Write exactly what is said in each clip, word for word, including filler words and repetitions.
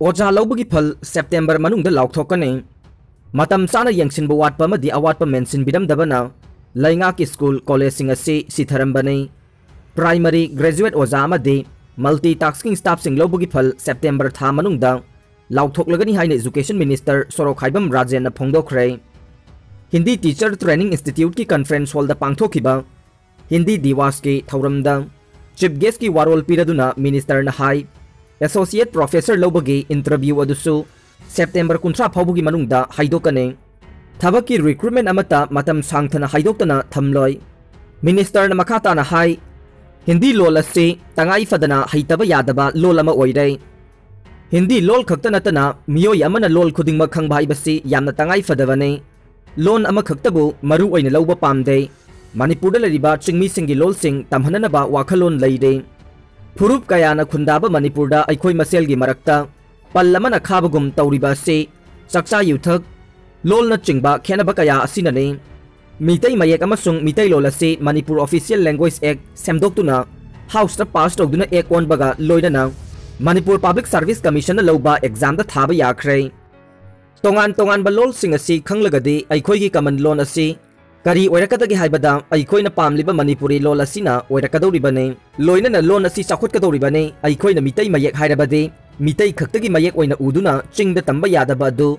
ꯑꯣꯖꯥ ꯂꯧꯕꯒꯤ ꯐꯜ ꯁꯦꯞꯇꯦꯝꯕꯔ ꯃꯅꯨꯡꯗ ꯂꯥꯎꯊꯣꯛꯀꯅꯤ꯫ ꯃꯇꯝ ꯆꯥꯅ ꯌꯦꯡꯁꯤꯟꯕ ꯋꯥꯠꯄ ꯑꯃꯗꯤ ꯑꯋꯥꯠꯄ ꯃꯦꯟꯁꯤꯟꯕꯤꯔꯝꯗꯕꯅ ꯂꯩꯉꯥꯛꯀꯤ ꯁ꯭ꯀꯨꯜ ꯀꯣꯂꯦꯖꯁꯤꯡ ꯑꯁꯤ ꯁꯤꯊꯔꯝꯕꯅꯤ꯫ ꯄ꯭ꯔꯥꯏꯃꯔꯤ ꯒ꯭ꯔꯦꯖꯨꯋꯦꯠ ꯑꯣꯖꯥ ꯑꯃꯗꯤ ꯃꯜꯇꯤ ꯇꯥꯁꯀꯤꯡ ꯁ꯭ꯇꯥꯐꯁꯤꯡ ꯂꯧꯕꯒꯤ ꯐꯜ ꯁꯦꯞꯇꯦꯝꯕꯔ ꯊꯥ ꯃꯅꯨꯡꯗ ꯂꯥꯎꯊꯣꯛꯂꯒꯅꯤ ꯍꯥꯏꯅ ꯏꯖꯨꯀꯦꯁꯟ ꯃꯤꯅꯤꯁꯇꯔ ꯁꯣꯔꯣꯛꯈꯥꯏꯕꯝ ꯔꯥꯖꯦꯟꯅ ꯐꯣꯡꯗꯣꯛꯈ꯭ꯔꯦ꯫ ꯍꯤꯟꯗꯤ ꯇꯤꯆꯔ ꯇ꯭ꯔꯦꯅꯤꯡ ꯏꯟꯁꯇꯤꯇ꯭ꯌꯨꯠꯀꯤ ꯀꯟꯐ꯭ꯔꯦꯟꯁ ꯍꯣꯜꯗ ꯄꯥꯡꯊꯣꯛꯈꯤꯕ ꯍꯤꯟꯗꯤ ꯗꯤꯋꯥꯁꯀꯤ ꯊꯧꯔꯝꯗ ꯆꯤꯐ ꯒꯦꯁꯀꯤ ꯋꯥꯔꯣꯜ ꯄꯤꯔꯗꯨꯅ ꯃꯤꯅꯤꯁꯇꯔꯅ ꯍꯥꯏ, ꯑꯦꯁꯣꯁꯤꯌꯦꯠ ꯄ꯭ꯔꯣꯐꯦꯁꯔ ꯂꯧꯕꯒꯤ ꯏꯟꯇꯔꯚ꯭ꯌꯨ ꯑꯗꯨꯁꯨ ꯁꯦꯞꯇꯦꯝꯕꯔ ꯀꯨꯟꯊ꯭ꯔꯥ ꯐꯥꯎꯕꯒꯤ ꯃꯅꯨꯡꯗ ꯍꯥꯏꯗꯣꯛꯀꯅꯤ꯫ ꯊꯕꯛꯀꯤ ꯔꯤꯀ꯭ꯔꯨꯠꯃꯦꯟ ꯑꯃꯠꯇ ꯃꯇꯝ ꯁꯥꯡꯊꯅ ꯍꯥꯏꯗꯣꯛꯇꯅ ꯊꯝꯂꯣꯏ꯫ ꯃꯤꯅꯤꯁꯇꯔꯅ ꯃꯈꯥ ꯇꯥꯅ ꯍꯥꯏ, ꯍꯤꯟꯗꯤ ꯂꯣꯜ ꯑꯁꯤ ꯇꯉꯥꯏ ꯐꯗꯅ ꯍꯩꯇꯕ ꯌꯥꯗꯕ ꯂꯣꯜ ꯑꯃ ꯑꯣꯏꯔꯦ꯫ ꯍꯤꯟꯗꯤ ꯂꯣꯜ ꯈꯛꯇ ꯅꯠꯇꯅ ꯃꯤꯑꯣꯏ ꯑꯃꯅ ꯂꯣꯜ ꯈꯨꯗꯤꯡꯃꯛ ꯈꯪꯕ ꯍꯥꯏꯕꯁꯤ ꯌꯥꯝꯅ ꯇꯉꯥꯏ ꯐꯗꯕꯅꯤ꯫ ꯂꯣꯟ ꯑꯃꯈꯛꯇꯕꯨ ꯃꯔꯨ ꯑꯣꯏꯅ ꯂꯧꯕ ꯄꯥꯝꯗꯦ꯫ ꯃꯅꯤꯄꯨꯔꯗ ꯂꯩꯔꯤꯕ ꯆꯤꯡꯃꯤꯁꯤꯡꯒꯤ ꯂꯣꯜꯁꯤꯡ ꯇꯝꯍꯟꯅꯅꯕ ꯋꯥꯈꯜꯂꯣꯟ ꯂꯩꯔꯤ꯫ ꯐꯨꯔꯨꯞ ꯀꯌꯥꯅ ꯈꯨꯟꯗꯥꯕ ꯃꯅꯤꯄꯨꯔꯗ ꯑꯩꯈꯣꯏ ꯃꯁꯦꯜꯒꯤ ꯃꯔꯛꯇ ꯄꯜ ꯑꯃꯅ ꯈꯥꯕꯒꯨꯝ ꯇꯧꯔꯤꯕ ꯑꯁꯤ ꯆꯥꯛꯆꯥ ꯌꯨꯊꯛ, ꯂꯣꯜꯅꯆꯤꯡꯕ ꯈꯦꯠꯅꯕ ꯀꯌꯥ ꯑꯁꯤꯅꯅꯤ꯫ ꯃꯤꯇꯩ ꯃꯌꯦꯛ ꯑꯃꯁꯨꯡ ꯃꯤꯇꯩꯂꯣꯜ ꯑꯁꯤ ꯃꯅꯤꯄꯨꯔ ꯑꯣꯐꯤꯁꯤꯌꯦꯜ ꯂꯦꯡꯒ꯭ꯋꯦꯖ ꯑꯦꯛ ꯁꯦꯝꯗꯣꯛꯇꯨꯅ ꯍꯥꯎꯁꯇ ꯄꯥꯁ ꯇꯧꯗꯨꯅ ꯑꯦꯛ ꯑꯣꯟꯕꯒ ꯂꯣꯏꯅꯅ ꯃꯅꯤꯄꯨꯔ ꯄꯕ꯭ꯂꯤꯛ ꯁꯥꯔꯚꯤꯁ ꯀꯃꯤꯁꯟꯅ ꯂꯧꯕ ꯑꯦꯛꯖꯥꯝꯗ ꯊꯥꯕ ꯌꯥꯈ꯭ꯔꯦ꯫ ꯇꯣꯉꯥꯟ ꯇꯣꯉꯥꯟꯕ ꯂꯣꯜꯁꯤꯡ ꯑꯁꯤ ꯈꯪꯂꯒꯗꯤ ꯑꯩꯈꯣꯏꯒꯤ ꯀꯃꯟ ꯂꯣꯟ ꯑꯁꯤ ꯀꯔꯤ ꯑꯣꯏꯔꯛꯀꯗꯒꯦ ꯍꯥꯏꯕꯗ ꯑꯩꯈꯣꯏꯅ ꯄꯥꯝꯂꯤꯕ ꯃꯅꯤꯄꯨꯔꯤ ꯂꯣꯜ ꯑꯁꯤꯅ ꯑꯣꯏꯔꯛꯀꯗꯧꯔꯤꯕꯅꯤ꯫ ꯂꯣꯏꯅꯅ ꯂꯣꯟ ꯑꯁꯤ ꯆꯥꯎꯈꯠꯀꯗꯧꯔꯤꯕꯅꯤ꯫ ꯑꯩꯈꯣꯏꯅ ꯃꯤꯇꯩ ꯃꯌꯦꯛ ꯍꯥꯏꯔꯕꯗꯤ ꯃꯤꯇꯩ ꯈꯛꯇꯒꯤ ꯃꯌꯦꯛ ꯑꯣꯏꯅ ꯎꯗꯨꯅ ꯆꯤꯡꯗ ꯇꯝꯕ ꯌꯥꯗꯕ ꯑꯗꯨ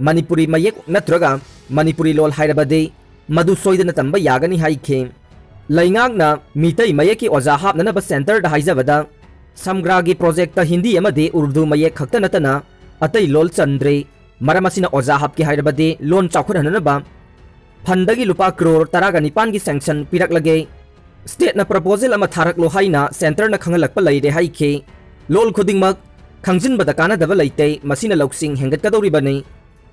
ꯃꯅꯤꯄꯨꯔꯤ ꯃꯌꯦꯛ ꯅꯠꯇ꯭ꯔꯒ ꯃꯅꯤꯄꯨꯔꯤ ꯂꯣꯜ ꯍꯥꯏꯔꯕꯗꯤ ꯃꯗꯨ ꯁꯣꯏꯗꯅ ꯇꯝꯕ ꯌꯥꯒꯅꯤ ꯍꯥꯏꯈꯤ꯫ ꯂꯩꯉꯥꯛꯅ ꯃꯤꯇꯩ ꯃꯌꯦꯛꯀꯤ ꯑꯣꯖꯥ ꯍꯥꯞꯅꯅꯕ ꯁꯦꯟꯇꯔꯗ ꯍꯥꯏꯖꯕꯗ, ꯁꯝꯒ꯭ꯔꯥꯒꯤ ꯄ꯭ꯔꯣꯖꯦꯛꯇ ꯍꯤꯟꯗꯤ ꯑꯃꯗꯤ ꯎꯔꯗꯨ ꯃꯌꯦꯛ ꯈꯛꯇ ꯅꯠꯇꯅ ꯑꯇꯩ ꯂꯣꯜ ꯆꯟꯗ꯭ꯔꯤ꯫ ꯃꯔꯝ ꯑꯁꯤꯅ ꯑꯣꯖꯥ ꯍꯥꯞꯀꯦ ꯍꯥꯏꯔꯕꯗꯤ ꯂꯣꯟ ꯆꯥꯎꯈꯠꯍꯟꯅꯅꯕ ꯐꯟꯗꯒꯤ ꯂꯨꯄꯥ ꯀ꯭ꯔꯣꯔ ꯇꯔꯥꯒ ꯅꯤꯄꯥꯟꯒꯤ ꯁꯦꯡꯁꯟ ꯄꯤꯔꯛꯂꯒꯦ꯫ ꯁ꯭ꯇꯦꯠꯅ ꯄ꯭ꯔꯄꯣꯖꯦꯜ ꯑꯃ ꯊꯥꯔꯛꯂꯣ ꯍꯥꯏꯅ ꯁꯦꯟꯇꯔꯅ ꯈꯪꯍꯜꯂꯛꯄ ꯂꯩꯔꯦ ꯍꯥꯏꯈꯤ꯫ ꯂꯣꯜ ꯈꯨꯗꯤꯡꯃꯛ ꯈꯪꯖꯤꯟꯕꯗ ꯀꯥꯟꯅꯗꯕ ꯂꯩꯇꯦ, ꯃꯁꯤꯅ ꯂꯧꯁꯤꯡ ꯍꯦꯟꯒꯠꯀꯗꯧꯔꯤꯕꯅꯤ꯫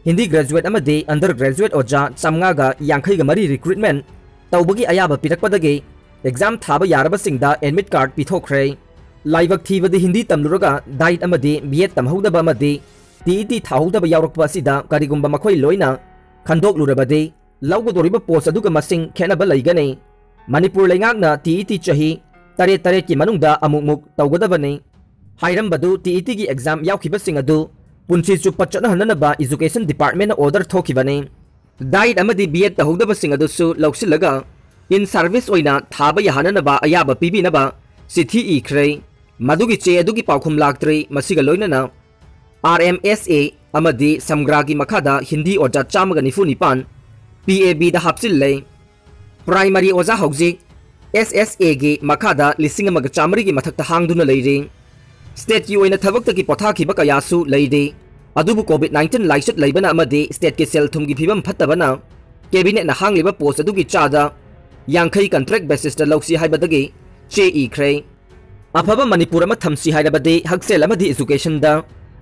ꯍꯤꯟꯗꯤ ꯒ꯭ꯔꯦꯖꯨꯋꯦꯠ ꯑꯃꯗꯤ ꯑꯟꯗꯔ ꯒ꯭ꯔꯦꯖꯨꯋꯦꯠ ꯑꯣꯖꯥ ꯆꯥꯝꯃꯉꯥꯒ ꯌꯥꯡꯈꯩꯒ ꯃꯔꯤ ꯔꯤꯀ꯭ꯔꯨꯠꯃꯦꯟ ꯇꯧꯕꯒꯤ ꯑꯌꯥꯕ ꯄꯤꯔꯛꯄꯗꯒꯤ ꯑꯦꯛꯖꯥꯝ ꯊꯥꯕ ꯌꯥꯔꯕꯁꯤꯡꯗ ꯑꯦꯗꯃꯤꯠ ꯀꯥꯔꯗ ꯄꯤꯊꯣꯛꯈ꯭ꯔꯦ꯫ ꯂꯥꯏꯕꯛ ꯊꯤꯕꯗꯤ ꯍꯤꯟꯗꯤ ꯇꯝꯂꯨꯔꯒ ꯗꯥꯏꯠ ꯑꯃꯗꯤ ꯕꯤ ꯑꯦꯗ ꯇꯝꯍꯧꯗꯕ ꯑꯃꯗꯤ ꯇꯤ ꯏ ꯇꯤ ꯊꯥꯍꯧꯗꯕ ꯌꯥꯎꯔꯛꯄ ꯑꯁꯤꯗ ꯀꯔꯤꯒꯨꯝꯕ ꯃꯈꯣꯏ ꯂꯣꯏꯅ ꯈꯟꯗꯣꯛꯂꯨꯔꯕꯗꯤ ꯂꯧꯒꯗꯧꯔꯤꯕ ꯄꯣꯁ ꯑꯗꯨꯒ ꯃꯁꯤꯡ ꯈꯦꯠꯅꯕ ꯂꯩꯒꯅꯤ꯫ ꯃꯅꯤꯄꯨꯔ ꯂꯩꯉꯥꯛꯅ ꯇꯤ ꯏ ꯇꯤ ꯆꯍꯤ ꯇꯔꯦꯠ ꯇꯔꯦꯠꯀꯤ ꯃꯅꯨꯡꯗ ꯑꯃꯨꯛꯃꯨꯛ ꯇꯧꯒꯗꯕꯅꯤ꯫ ꯍꯥꯏꯔꯝꯕꯗꯨ ꯇꯤ ꯏ ꯇꯤꯒꯤ ꯑꯦꯛꯖꯥꯝ ꯌꯥꯎꯈꯤꯕꯁꯤꯡ ꯑꯗꯨ ꯄꯨꯟꯁꯤ ꯆꯨꯞꯄ ꯆꯠꯅꯍꯟꯅꯅꯕ ꯏꯖꯨꯀꯦꯁꯟ ꯗꯤꯄꯥꯔꯠꯃꯦꯟꯅ ꯑꯣꯔꯗꯔ ꯊꯣꯛꯈꯤꯕꯅꯤ꯫ ꯗꯥꯏꯠ ꯑꯃꯗꯤ ꯕꯤ ꯑꯦꯗ ꯇꯧꯍꯧꯗꯕꯁꯤꯡ ꯑꯗꯨꯁꯨ ꯂꯧꯁꯤꯜꯂꯒ ꯏꯟ ꯁꯥꯔꯚꯤꯁ ꯑꯣꯏꯅ ꯊꯥꯕ ꯌꯥꯍꯟꯅꯅꯕ ꯑꯌꯥꯕ ꯄꯤꯕꯤꯅꯕ ꯆꯤꯊꯤ ꯏꯈ꯭ꯔꯦ꯫ ꯃꯗꯨꯒꯤ ꯆꯦ ꯑꯗꯨꯒꯤ ꯄꯥꯎꯈꯨꯝ ꯂꯥꯛꯇ꯭ꯔꯤ꯫ ꯃꯁꯤꯒ ꯂꯣꯏꯅꯅ ꯑꯥꯔ ꯑꯦꯝ ꯑꯦꯁ ꯑꯦ ꯑꯃꯗꯤ ꯁꯝꯒ꯭ꯔꯥꯒꯤ ꯃꯈꯥꯗ ꯍꯤꯟꯗꯤ ꯑꯣꯖꯥ ꯆꯥꯝꯃꯒ ꯅꯤꯐꯨ ꯅꯤꯄꯥꯟ ꯄꯤ ꯑꯦ ꯕꯤꯗ ꯍꯥꯞꯆꯤꯜꯂꯦ꯫ ꯄ꯭ꯔꯥꯏꯃꯔꯤ ꯑꯣꯖꯥ ꯍꯧꯖꯤꯛ ꯑꯦꯁ ꯑꯦꯁ ꯑꯦꯒꯤ ꯃꯈꯥꯗ ꯂꯤꯁꯤꯡ ꯑꯃꯒ ꯆꯥꯃꯔꯤꯒꯤ ꯃꯊꯛꯇ ꯍꯥꯡꯗꯨꯅ ꯂꯩꯔꯤ꯫ ꯁ꯭ꯇꯦꯠꯀꯤ ꯑꯣꯏꯅ ꯊꯕꯛꯇꯒꯤ ꯄꯣꯊꯥꯈꯤꯕ ꯀꯌꯥꯁꯨ ꯂꯩꯔꯤ꯫ ꯑꯗꯨꯕꯨ ꯀꯣꯚꯤꯗ ꯅꯥꯏꯟꯇꯤꯟ ꯂꯥꯏꯆꯠ ꯂꯩꯕꯅ ꯑꯃꯗꯤ ꯁ꯭ꯇꯦꯠꯀꯤ ꯁꯦꯜ ꯊꯨꯝꯒꯤ ꯐꯤꯕꯝ ꯐꯠꯇꯕꯅ ꯀꯦꯕꯤꯅꯦꯠꯅ ꯍꯥꯡꯂꯤꯕ ꯄꯣꯁ ꯑꯗꯨꯒꯤ ꯆꯥꯗ ꯌꯥꯡꯈꯩ ꯀꯟꯇ꯭ꯔꯦꯛ ꯕꯦꯁꯤꯁꯇ ꯂꯧꯁꯤ ꯍꯥꯏꯕꯗꯒꯤ ꯆꯦ ꯏꯈ꯭ꯔꯦ꯫ ꯑꯐꯕ ꯃꯅꯤꯄꯨꯔ ꯑꯃ ꯊꯝꯁꯤ ꯍꯥꯏꯔꯕꯗꯤ ꯍꯛꯁꯦꯜ ꯑꯃꯗꯤ ꯏꯖꯨꯀꯦꯁꯟꯗ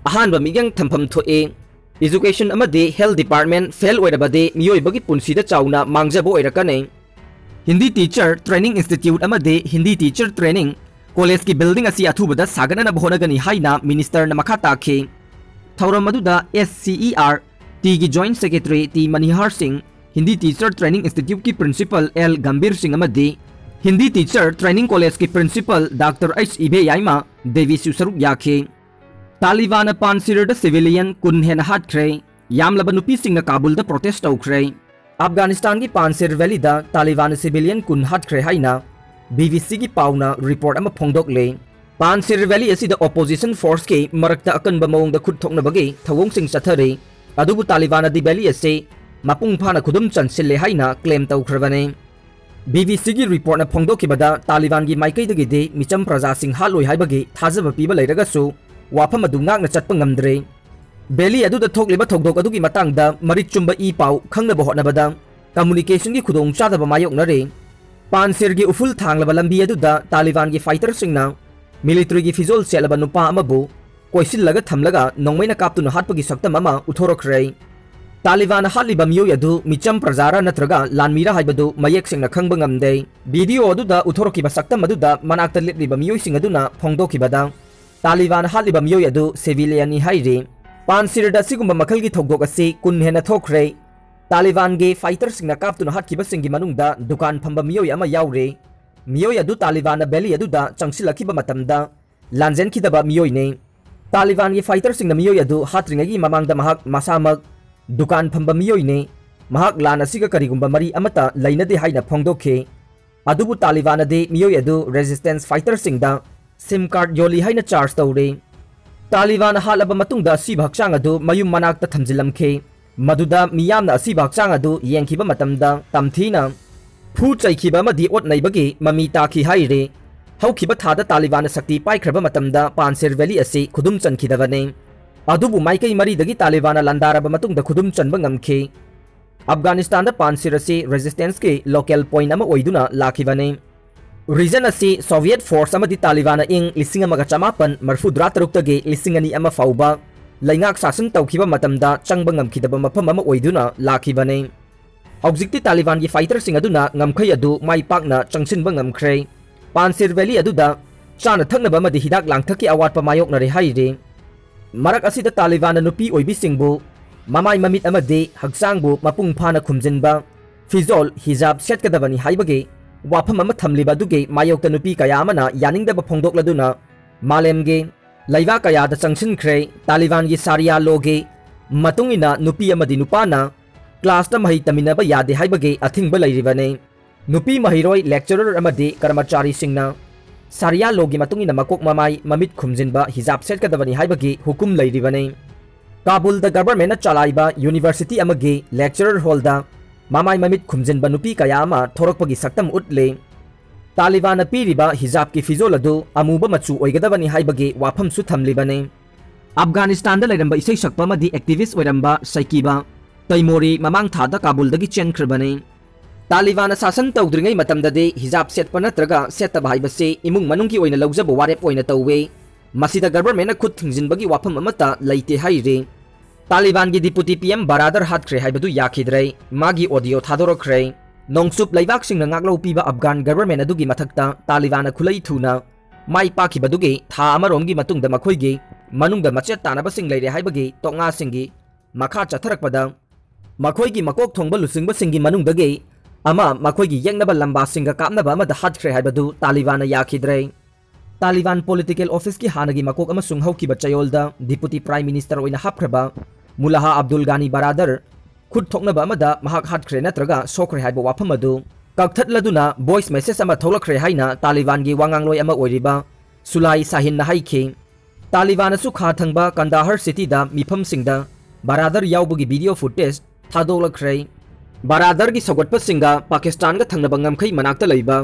ꯑꯍꯥꯟꯕ ꯃꯤꯠꯌꯦꯡ ꯊꯝꯐꯝ ꯊꯣꯛꯏ꯫ ꯏꯖꯨꯀꯦꯁꯟ ꯑꯃꯗꯤ ꯍꯦꯜꯊ ꯗꯤꯄꯥꯔꯠꯃꯦꯟ ꯐꯦꯜ ꯑꯣꯏꯔꯕꯗꯤ ꯃꯤꯑꯣꯏꯕꯒꯤ ꯄꯨꯟꯁꯤꯗ ꯆꯥꯎꯅ ꯃꯥꯡꯖꯕ ꯑꯣꯏꯔꯛꯀꯅꯤ꯫ ꯍꯤꯟꯗꯤ ꯇꯤꯆꯔ ꯇ꯭ꯔꯦꯅꯤꯡ ꯏꯟꯁꯇꯤꯇ꯭ꯌꯨꯠ ꯑꯃꯗꯤ ꯍꯤꯟꯗꯤ ꯇꯤꯆꯔ ꯇ꯭ꯔꯦꯅꯤꯡ ꯀꯣꯂꯦꯖꯀꯤ ꯕꯤꯜꯗꯤꯡ ꯑꯁꯤ ꯑꯊꯨꯕꯗ ꯁꯥꯒꯠꯅꯅꯕ ꯍꯣꯠꯅꯒꯅꯤ ꯍꯥꯏꯅ ꯃꯤꯅꯤꯁꯇꯔꯅ ꯃꯈꯥ ꯇꯥꯈꯤ꯫ ꯊꯧꯔꯝ ꯑꯗꯨꯗ ꯑꯦꯁ ꯁꯤ ꯏ ꯑꯥꯔ ꯇꯤꯒꯤ joint secretary T Manihar Singh, Hindi teacher training ꯏꯟꯁꯇꯤꯇ꯭ꯌꯨꯠꯀꯤ ꯄ꯭ꯔꯤꯟꯁꯤꯄꯜ ꯑꯦꯜ ꯒꯝꯚꯤꯔ ꯁꯤꯡ ꯑꯃꯗꯤ ꯍꯤꯟꯗꯤ ꯇꯤꯆꯔ ꯇ꯭ꯔꯦꯅꯤꯡ ꯀꯣꯂꯦꯖꯀꯤ ꯄ꯭ꯔꯤꯟꯁꯤꯄꯜ ꯗꯥꯛꯇꯔ ꯑꯩꯆ ꯏꯕꯦꯌꯥꯏꯃ ꯗꯦꯕꯤꯁꯨ ꯁꯔꯨꯛ ꯌꯥꯈꯤ꯫ ꯇꯥꯂꯤꯕꯥꯟꯅ ꯄꯥꯟꯁꯤꯔꯗ ꯁꯤꯚꯤꯂꯤꯌꯟ ꯀꯨꯟ ꯍꯦꯟꯅ ꯍꯥꯠꯈ꯭ꯔꯦ꯫ ꯌꯥꯝꯂꯕ ꯅꯨꯄꯤꯁꯤꯡꯅ ꯀꯥꯕꯨꯜꯗ ꯄ꯭ꯔꯣꯇꯦꯁ ꯇꯧꯈ꯭ꯔꯦ꯫ ꯑꯐꯒꯥꯅꯤꯁꯇꯥꯟꯒꯤ ꯄꯥꯟꯁꯤꯔ ꯚꯦꯂꯤꯗ ꯇꯥꯂꯤꯕꯥꯟꯅ ꯁꯤꯚꯤꯂꯤꯌꯟ ꯀꯨꯟ ꯍꯥꯠꯈ꯭ꯔꯦ ꯍꯥꯏꯅ ꯕꯤ ꯕꯤ ꯁꯤꯒꯤ ꯄꯥꯎꯅ ꯔꯤꯄꯣꯔꯠ ꯑꯃ ꯐꯣꯡꯗꯣꯛꯂꯦ꯫ ꯄꯥꯟꯁꯤꯔ ꯚꯦꯂꯤ ꯑꯁꯤꯗ ꯑꯣꯄꯣꯖꯤꯁꯟ ꯐꯣꯔꯁꯀꯤ ꯃꯔꯛꯇ ꯑꯀꯟꯕ ꯃꯑꯣꯡꯗ ꯈꯨꯠ ꯊꯣꯛꯅꯕꯒꯤ ꯊꯧꯑꯣꯡꯁꯤꯡ ꯆꯠꯊꯔꯤ꯫ ꯑꯗꯨꯕꯨ ꯇꯥꯂꯤꯕꯥꯟꯅꯗꯤ ꯚꯦꯂꯤ ꯑꯁꯤ ꯃꯄꯨꯡ ꯐꯥꯅ ꯈꯨꯗꯨꯝ ꯆꯟꯁꯤꯜꯂꯦ ꯍꯥꯏꯅ ꯀ꯭ꯂꯦꯝ ꯇꯧꯈ꯭ꯔꯕꯅꯤ꯫ ꯕꯤ ꯕꯤ ꯁꯤꯒꯤ ꯔꯤꯄꯣꯔꯠꯅ ꯐꯣꯡꯗꯣꯛꯈꯤꯕꯗ ꯇꯥꯂꯤꯕꯥꯟꯒꯤ ꯃꯥꯏꯀꯩꯗꯒꯤꯗꯤ ꯃꯤꯆꯝ ꯄ꯭ꯔꯖꯥꯁꯤꯡ ꯍꯥꯠꯂꯣꯏ ꯍꯥꯏꯕꯒꯤ ꯊꯥꯖꯕ ꯄꯤꯕ ꯂꯩꯔꯒꯁꯨ ꯋꯥꯐꯝ ꯑꯗꯨ ꯉꯥꯛꯅ ꯆꯠꯄ ꯉꯝꯗ꯭ꯔꯦ꯫ ꯚꯦꯂꯤ ꯑꯗꯨꯗ ꯊꯣꯛꯂꯤꯕ ꯊꯧꯗꯣꯛ ꯑꯗꯨꯒꯤ ꯃꯇꯥꯡꯗ ꯃꯔꯤꯛ ꯆꯨꯝꯕ ꯏ ꯄꯥꯎ ꯈꯪꯅꯕ ꯍꯣꯠꯅꯕꯗ ꯀꯝꯃꯨꯅꯤꯀꯦꯁꯟꯒꯤ ꯈꯨꯗꯣꯡꯆꯥꯗꯕ ꯃꯥꯌꯣꯛꯅꯔꯦ꯫ ꯄꯥꯟꯁꯤꯔꯒꯤ ꯎꯐꯨꯜ ꯊꯥꯡꯂꯕ ꯂꯝꯕꯤ ꯑꯗꯨꯗ ꯇꯥꯂꯤꯕꯥꯟꯒꯤ ꯐꯥꯏꯇꯔꯁꯤꯡꯅ ꯃꯤꯂꯤꯇꯔꯤꯒꯤ ꯐꯤꯖꯣꯜ ꯁꯦꯠꯂꯕ ꯅꯨꯄꯥ ꯑꯃꯕꯨ ꯀꯣꯏꯁꯤꯜꯂꯒ ꯊꯝꯂꯒ ꯅꯣꯡꯃꯩꯅ ꯀꯥꯞꯇꯨꯅ ꯍꯥꯠꯄꯒꯤ ꯁꯛꯇꯝ ꯑꯃ ꯎꯠꯊꯣꯔꯛꯈ꯭ꯔꯦ꯫ ꯇꯥꯂꯤꯕꯥꯟꯅ ꯍꯥꯠꯂꯤꯕ ꯃꯤꯑꯣꯏ ꯑꯗꯨ ꯃꯤꯆꯝ ꯄ꯭ꯔꯖꯥꯔꯥ ꯅꯠꯇ꯭ꯔꯒ ꯂꯥꯟꯃꯤꯔꯥ ꯍꯥꯏꯕꯗꯨ ꯃꯌꯦꯛ ꯁꯦꯡꯅ ꯈꯪꯕ ꯉꯝꯗꯦ꯫ ꯚꯤꯗꯤꯑꯣ ꯑꯗꯨꯗ ꯎꯠꯊꯣꯔꯛꯈꯤꯕ ꯁꯛꯇꯝ ꯑꯗꯨꯗ ꯃꯅꯥꯛꯇ ꯂꯦꯞꯂꯤꯕ ꯃꯤꯑꯣꯏꯁꯤꯡ ꯑꯗꯨꯅ ꯐꯣꯡꯗꯣꯛꯈꯤꯕꯗ ꯇꯥꯂꯤꯕꯥꯟꯅ ꯍꯥꯠꯂꯤꯕ ꯃꯤꯑꯣꯏ ꯑꯗꯨ ꯁꯤꯚꯤꯂꯤꯌꯟꯅꯤ ꯍꯥꯏꯔꯤ꯫ ꯄꯥꯟꯁꯤꯔꯗ ꯑꯁꯤꯒꯨꯝꯕ ꯃꯈꯜꯒꯤ ꯊꯧꯗꯣꯛ ꯑꯁꯤ ꯀꯨꯟ ꯍꯦꯟꯅ ꯊꯣꯛꯈ꯭ꯔꯦ꯫ ꯇꯥꯂꯤꯕꯥꯟꯒꯤ ꯐꯥꯏꯇꯔꯁꯤꯡꯅ ꯀꯥꯞꯇꯨꯅ ꯍꯥꯠꯈꯤꯕꯁꯤꯡꯒꯤ ꯃꯅꯨꯡꯗ ꯗꯨꯀꯥꯟ ꯐꯝꯕ ꯃꯤꯑꯣꯏ ꯑꯃ ꯌꯥꯎꯔꯤ꯫ ꯃꯤꯑꯣꯏ ꯑꯗꯨ ꯇꯥꯂꯤꯕꯥꯟꯅ ꯚꯦꯂꯤ ꯑꯗꯨꯗ ꯆꯪꯁꯤꯜꯂꯛꯈꯤꯕ ꯃꯇꯝꯗ ꯂꯥꯟꯖꯦꯟꯈꯤꯗꯕ ꯃꯤꯑꯣꯏꯅꯤ꯫ ꯇꯥꯂꯤꯕꯥꯟꯒꯤ ꯐꯥꯏꯇꯔꯁꯤꯡꯅ ꯃꯤꯑꯣꯏ ꯑꯗꯨ ꯍꯥꯠꯇ꯭ꯔꯤꯉꯩꯒꯤ ꯃꯃꯥꯡꯗ ꯃꯍꯥꯛ ꯃꯁꯥꯃꯛ ꯗꯨꯀꯥꯟ ꯐꯝꯕ ꯃꯤꯑꯣꯏꯅꯤ, ꯃꯍꯥꯛ ꯂꯥꯟ ꯑꯁꯤꯒ ꯀꯔꯤꯒꯨꯝꯕ ꯃꯔꯤ ꯑꯃꯠꯇ ꯂꯩꯅꯗꯦ ꯍꯥꯏꯅ ꯐꯣꯡꯗꯣꯛꯈꯤ꯫ ꯑꯗꯨꯕꯨ ꯇꯥꯂꯤꯕꯥꯟꯅꯗꯤ ꯃꯤꯑꯣꯏ ꯑꯗꯨ ꯔꯦꯖꯤꯁꯇꯦꯟꯁ ꯐꯥꯏꯇꯔꯁꯤꯡꯗ ꯁꯤꯝ ꯀꯥꯔꯗ ꯌꯣꯜꯂꯤ ꯍꯥꯏꯅ ꯆꯥꯔꯖ ꯇꯧꯔꯤ꯫ ꯇꯥꯂꯤꯕꯥꯟꯅ ꯍꯥꯠꯂꯕ ꯃꯇꯨꯡꯗ ꯑꯁꯤꯕ ꯍꯛꯆꯥꯡ ꯑꯗꯨ ꯃꯌꯨꯝ ꯃꯅꯥꯛꯇ ꯊꯝꯖꯤꯜꯂꯝꯈꯤ, ꯃꯗꯨꯗ ꯃꯤꯌꯥꯝꯅ ꯑꯁꯤꯕ ꯍꯛꯆꯥꯡ ꯑꯗꯨ ꯌꯦꯡꯈꯤꯕ ꯃꯇꯝꯗ ꯇꯝꯊꯤꯅ ꯐꯨ ꯆꯩꯈꯤꯕ ꯑꯃꯗꯤ ꯑꯣꯠ ꯅꯩꯕꯒꯤ ꯃꯃꯤ ꯇꯥꯈꯤ ꯍꯥꯏꯔꯤ꯫ ꯍꯧꯈꯤꯕ ꯊꯥꯗ ꯇꯥꯂꯤꯕꯥꯟꯅ ꯁꯛꯇꯤ ꯄꯥꯏꯈ꯭ꯔꯕ ꯃꯇꯝꯗ ꯄꯥꯟꯁꯤꯔ ꯚꯦꯂꯤ ꯑꯁꯤ ꯈꯨꯗꯨꯝ ꯆꯟꯈꯤꯗꯕꯅꯤ꯫ ꯑꯗꯨꯕꯨ ꯃꯥꯏꯀꯩ ꯃꯔꯤꯗꯒꯤ ꯇꯥꯂꯤꯕꯥꯟꯅ ꯂꯥꯟꯗꯥꯔꯕ ꯃꯇꯨꯡꯗ ꯈꯨꯗꯨꯝ ꯆꯟꯕ ꯉꯝꯈꯤ꯫ ꯑꯐꯒꯥꯅꯤꯁꯇꯥꯟꯗ ꯄꯥꯟꯁꯤꯔ ꯑꯁꯤ ꯔꯦꯖꯤꯁꯇꯦꯟꯁꯀꯤ ꯂꯣꯀꯦꯜ ꯄꯣꯏꯟ ꯑꯃ ꯑꯣꯏꯗꯨꯅ ꯂꯥꯛꯈꯤꯕꯅꯤ꯫ ꯔꯤꯖꯟ ꯑꯁꯤ ꯁꯣꯚꯤꯌꯦꯠ ꯐꯣꯔꯁ ꯑꯃꯗꯤ ꯇꯥꯂꯤꯕꯥꯟꯅ ꯏꯪ ꯂꯤꯁꯤꯡ ꯑꯃꯒ ꯆꯃꯥꯄꯟ ꯃꯔꯐꯨꯇꯔꯥ ꯇꯔꯨꯛꯇꯒꯤ ꯂꯤꯁꯤꯡ ꯑꯅꯤ ꯑꯃ ꯐꯥꯎꯕ ꯂꯩꯉꯥꯛ ꯁꯥꯁꯟ ꯇꯧꯈꯤꯕ ꯃꯇꯝꯗ ꯆꯪꯕ ꯉꯝꯈꯤꯗꯕ ꯃꯐꯝ ꯑꯃ ꯑꯣꯏꯗꯨꯅ ꯂꯥꯛꯈꯤꯕꯅꯤ꯫ ꯍꯧꯖꯤꯛꯇꯤ ꯇꯥꯂꯤꯕꯥꯟꯒꯤ ꯐꯥꯏꯇꯔꯁꯤꯡ ꯑꯗꯨꯅ ꯉꯝꯈꯩ ꯑꯗꯨ ꯃꯥꯏ ꯄꯥꯛꯅ ꯆꯪꯁꯤꯟꯕ ꯉꯝꯈ꯭ꯔꯦ꯫ ꯄꯥꯟꯁꯤꯔ ꯚꯦꯂꯤ ꯑꯗꯨꯗ ꯆꯥꯅ ꯊꯛꯅꯕ ꯑꯃꯗꯤ ꯍꯤꯗꯥꯛ ꯂꯥꯡꯊꯛꯀꯤ ꯑꯋꯥꯠꯄ ꯃꯥꯌꯣꯛꯅꯔꯦ ꯍꯥꯏꯔꯤ꯫ ꯃꯔꯛ ꯑꯁꯤꯗ ꯇꯥꯂꯤꯕꯥꯟꯅ ꯅꯨꯄꯤ ꯑꯣꯏꯕꯤꯁꯤꯡꯕꯨ ꯃꯃꯥꯏ ꯃꯃꯤꯠ ꯑꯃꯗꯤ ꯍꯛꯆꯥꯡꯕꯨ ꯃꯄꯨꯡ ꯐꯥꯅ ꯈꯨꯝꯖꯤꯟꯕ ꯐꯤꯖꯣꯜ ꯍꯤꯖꯥꯕ ꯁꯦꯠꯀꯗꯕꯅꯤ ꯍꯥꯏꯕꯒꯤ ꯋꯥꯐꯝ ꯑꯃ ꯊꯝꯂꯤꯕ ꯑꯗꯨꯒꯤ ꯃꯥꯌꯣꯛꯇ ꯅꯨꯄꯤ ꯀꯌꯥ ꯑꯃꯅ ꯌꯥꯅꯤꯡꯗꯕ ꯐꯣꯡꯗꯣꯛꯂꯗꯨꯅ ꯃꯥꯂꯦꯝꯒꯤ ꯂꯩꯕꯥꯛ ꯀꯌꯥꯗ ꯆꯪꯁꯤꯟꯈ꯭ꯔꯦ꯫ ꯇꯥꯂꯤꯕꯥꯟꯒꯤ ꯁꯥꯔꯤꯌꯥ ꯂꯣꯒꯤ ꯃꯇꯨꯡ ꯏꯟꯅ ꯅꯨꯄꯤ ꯑꯃꯗꯤ ꯅꯨꯄꯥꯅ ꯀ꯭ꯂꯥꯁꯇ ꯃꯍꯩ ꯇꯝꯃꯤꯟꯅꯕ ꯌꯥꯗꯦ ꯍꯥꯏꯕꯒꯤ ꯑꯊꯤꯡꯕ ꯂꯩꯔꯤꯕꯅꯤ꯫ ꯅꯨꯄꯤ ꯃꯍꯩꯔꯣꯏ, ꯂꯦꯛꯆꯔꯔ ꯑꯃꯗꯤ ꯀꯔꯃꯆꯥꯔꯤꯁꯤꯡꯅ ꯁꯥꯔꯤꯌꯥ ꯂꯣꯒꯤ ꯃꯇꯨꯡ ꯏꯟꯅ ꯃꯀꯣꯛ ꯃꯃꯥꯏ ꯃꯃꯤꯠ ꯈꯨꯝꯖꯤꯟꯕ ꯍꯤꯖꯥꯕ ꯁꯦꯠꯀꯗꯕꯅꯤ ꯍꯥꯏꯕꯒꯤ ꯍꯨꯀꯨꯝ ꯂꯩꯔꯤꯕꯅꯤ꯫ ꯀꯥꯕꯨꯜꯗ ꯒꯚꯔꯟꯃꯦꯟꯠꯅ ꯆꯂꯥꯏꯕ ꯌꯨꯅꯤꯚꯔꯁꯤꯇꯤ ꯑꯃꯒꯤ ꯂꯦꯛꯆꯔꯔ ꯍꯣꯜꯗ ꯃꯃꯥꯏ ꯃꯃꯤꯠ ꯈꯨꯝꯖꯤꯟꯕ ꯅꯨꯄꯤ ꯀꯌꯥ ꯑꯃ ꯊꯣꯔꯛꯄꯒꯤ ꯁꯛꯇꯝ ꯎꯠꯂꯤ꯫ ꯇꯥꯂꯤꯕꯥꯟꯅ ꯄꯤꯔꯤꯕ ꯍꯤꯖꯥꯕꯀꯤ ꯐꯤꯖꯣꯜ ꯑꯗꯨ ꯑꯃꯨꯕ ꯃꯆꯨ ꯑꯣꯏꯒꯗꯕꯅꯤ ꯍꯥꯏꯕꯒꯤ ꯋꯥꯐꯝꯁꯨ ꯊꯝꯂꯤꯕꯅꯤ꯫ ꯑꯐꯒꯥꯅꯤꯁꯇꯥꯟꯗ ꯂꯩꯔꯝꯕ ꯏꯁꯩ ꯁꯛꯄ ꯑꯃꯗꯤ ꯑꯦꯛꯇꯤꯚꯤꯁ ꯑꯣꯏꯔꯝꯕ ꯁꯩꯀꯤꯕ ꯇꯩꯃꯣꯔꯤ ꯃꯃꯥꯡ ꯊꯥꯗ ꯀꯥꯕꯨꯜꯗꯒꯤ ꯆꯦꯟꯈ꯭ꯔꯕꯅꯤ꯫ ꯇꯥꯂꯤꯕꯥꯟꯅ ꯁꯥꯁꯟ ꯇꯧꯗ꯭ꯔꯤꯉꯩ ꯃꯇꯝꯗꯗꯤ ꯍꯤꯖꯥꯕ ꯁꯦꯠꯄ ꯅꯠꯇ꯭ꯔꯒ ꯁꯦꯠꯇꯕ ꯍꯥꯏꯕꯁꯤ ꯏꯃꯨꯡ ꯃꯅꯨꯡꯒꯤ ꯑꯣꯏꯅ ꯂꯧꯖꯕ ꯋꯥꯔꯦꯞ ꯑꯣꯏꯅ ꯇꯧꯏ꯫ ꯃꯁꯤꯗ ꯒꯚꯔꯟꯃꯦꯟꯠꯅ ꯈꯨꯠ ꯊꯤꯡꯖꯤꯟꯕꯒꯤ ꯋꯥꯐꯝ ꯑꯃꯠꯇ ꯂꯩꯇꯦ ꯍꯥꯏꯔꯤ꯫ ꯇꯥꯂꯤꯕꯥꯟꯒꯤ ꯗꯤꯄꯨꯇꯤ ꯄꯤ ꯑꯦꯝ ꯕꯔꯥꯗꯔ ꯍꯥꯠꯈ꯭ꯔꯦ ꯍꯥꯏꯕꯗꯨ ꯌꯥꯈꯤꯗ꯭ꯔꯦ꯫ ꯃꯥꯒꯤ ꯑꯣꯗꯤꯑꯣ ꯊꯥꯗꯣꯔꯛꯈ꯭ꯔꯦ꯫ ꯅꯣꯡꯆꯨꯞ ꯂꯩꯕꯥꯛꯁꯤꯡꯅ ꯉꯥꯛꯂꯧ ꯄꯤꯕ ꯑꯐꯒꯥꯟ ꯒꯚꯔꯟꯃꯦꯟꯠ ꯑꯗꯨꯒꯤ ꯃꯊꯛꯇ ꯇꯥꯂꯤꯕꯥꯟꯅ ꯈꯨꯠꯂꯩ ꯊꯨꯅ ꯃꯥꯏ ꯄꯥꯛꯈꯤꯕꯗꯨꯒꯤ ꯊꯥ ꯑꯃꯔꯣꯝꯒꯤ ꯃꯇꯨꯡꯗ ꯃꯈꯣꯏꯒꯤ ꯃꯅꯨꯡꯗ ꯃꯆꯦꯠ ꯇꯥꯅꯕꯁꯤꯡ ꯂꯩꯔꯦ ꯍꯥꯏꯕꯒꯤ ꯇꯣꯛꯉꯥꯁꯤꯡꯒꯤ ꯃꯈꯥ ꯆꯠꯊꯔꯛꯄꯗ ꯃꯈꯣꯏꯒꯤ ꯃꯀꯣꯛ ꯊꯣꯡꯕ ꯂꯨꯆꯤꯡꯕꯁꯤꯡꯒꯤ ꯃꯅꯨꯡꯗꯒꯤ ꯑꯃ ꯃꯈꯣꯏꯒꯤ ꯌꯦꯛꯅꯕ ꯂꯝꯕꯥꯁꯤꯡꯒ ꯀꯥꯞꯅꯕ ꯑꯃꯗ ꯍꯥꯠꯈ꯭ꯔꯦ ꯍꯥꯏꯕꯗꯨ ꯇꯥꯂꯤꯕꯥꯟꯅ ꯌꯥꯈꯤꯗ꯭ꯔꯦ꯫ ꯇꯥꯂꯤꯕꯥꯟ ꯄꯣꯂꯤꯇꯤꯀꯦꯜ ꯑꯣꯐꯤꯁꯀꯤ ꯍꯥꯟꯅꯒꯤ ꯃꯀꯣꯛ ꯑꯃꯁꯨꯡ ꯍꯧꯈꯤꯕ ꯆꯌꯣꯜꯗ ꯗꯤꯄꯨꯇꯤ ꯄ꯭ꯔꯥꯏꯝ ꯃꯤꯅꯤꯁꯇꯔ ꯑꯣꯏꯅ ꯍꯥꯞꯈ꯭ꯔꯕ ꯃꯨꯂꯥꯍꯥ ꯑꯕꯗꯨꯜ ꯒꯥꯅꯤ ꯕꯔꯥꯗꯔ ꯈꯨꯠ ꯊꯣꯛꯅꯕ ꯑꯃꯗ ꯃꯍꯥꯛ ꯍꯥꯠꯈ꯭ꯔꯦ ꯅꯠꯇ꯭ꯔꯒ ꯁꯣꯛꯈ꯭ꯔꯦ ꯍꯥꯏꯕ ꯋꯥꯐꯝ ꯑꯗꯨ ꯀꯛꯊꯠꯂꯗꯨꯅ ꯚꯣꯏꯁ ꯃꯦꯁꯦꯖ ꯑꯃ ꯊꯣꯛꯂꯛꯈ꯭ꯔꯦ ꯍꯥꯏꯅ ꯇꯥꯂꯤꯕꯥꯟꯒꯤ ꯋꯥꯉꯥꯡꯂꯣꯏ ꯑꯃ ꯑꯣꯏꯔꯤꯕ ꯁꯨꯂꯥꯏ ꯁꯥꯍꯤꯟꯅ ꯍꯥꯏꯈꯤ꯫ ꯇꯥꯂꯤꯕꯥꯟꯅꯁꯨ ꯈꯥ ꯊꯪꯕ ꯀꯟꯗꯥꯍꯔ ꯁꯤꯇꯤꯗ ꯃꯤꯐꯝꯁꯤꯡꯗ ꯕꯔꯥꯗꯔ ꯌꯥꯎꯕꯒꯤ ꯚꯤꯗꯤꯑꯣ ꯐꯨꯇꯦꯖ ꯊꯥꯗꯣꯛꯂꯛꯈ꯭ꯔꯦ꯫ ꯕꯔꯥꯗꯔꯒꯤ ꯁꯧꯒꯠꯄꯁꯤꯡꯒ ꯄꯥꯀꯤꯁꯇꯥꯟꯒ ꯊꯪꯅꯕ ꯉꯝꯈꯩ ꯃꯅꯥꯛꯇ ꯂꯩꯕ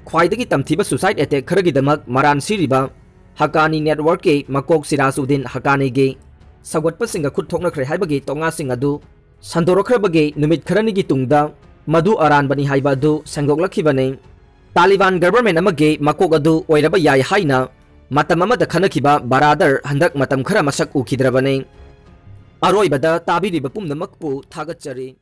ꯈ꯭ꯋꯥꯏꯗꯒꯤ ꯇꯝꯊꯤꯕ ꯁꯨꯁꯥꯏꯠ ꯑꯦꯇꯦꯛ ꯈꯔꯒꯤꯗꯃꯛ ꯃꯔꯥꯟ ꯁꯤꯔꯤꯕ ꯍꯀꯥꯅꯤ ꯅꯦꯠꯋꯔꯛꯀꯤ ꯃꯀꯣꯛ ꯁꯤꯔꯥꯖꯎꯗꯤꯟ ꯍꯀꯥꯅꯤꯒꯤ ꯁꯧꯒꯠꯄꯁꯤꯡꯒ ꯈꯨꯠ ꯊꯣꯛꯅꯈ꯭ꯔꯦ ꯍꯥꯏꯕꯒꯤ ꯇꯣꯉꯥꯁꯤꯡ ꯑꯗꯨ ꯁꯟꯗꯣꯔꯛꯈ꯭ꯔꯕꯒꯤ ꯅꯨꯃꯤꯠ ꯈꯔꯅꯤꯒꯤ ꯇꯨꯡꯗ ꯃꯗꯨ ꯑꯔꯥꯟꯕꯅꯤ ꯍꯥꯏꯕ ꯑꯗꯨ ꯁꯦꯡꯗꯣꯛꯂꯛꯈꯤꯕꯅꯤ꯫ ꯇꯥꯂꯤꯕꯥꯟ ꯒꯚꯔꯟꯃꯦꯟꯠ ꯑꯃꯒꯤ ꯃꯀꯣꯛ ꯑꯗꯨ ꯑꯣꯏꯔꯕ ꯌꯥꯏ ꯍꯥꯏꯅ ꯃꯇꯝ ꯑꯃꯗ ꯈꯟꯅꯈꯤꯕ ꯕꯔꯥꯗꯔ ꯍꯟꯗꯛ ꯃꯇꯝ ꯈꯔ ꯃꯁꯛ ꯎꯈꯤꯗ꯭ꯔꯕꯅꯤ꯫ ꯑꯔꯣꯏꯕꯗ ꯇꯥꯕꯤꯔꯤꯕ ꯄꯨꯝꯅꯃꯛꯄꯨ ꯊꯥꯒꯠꯆꯔꯤ꯫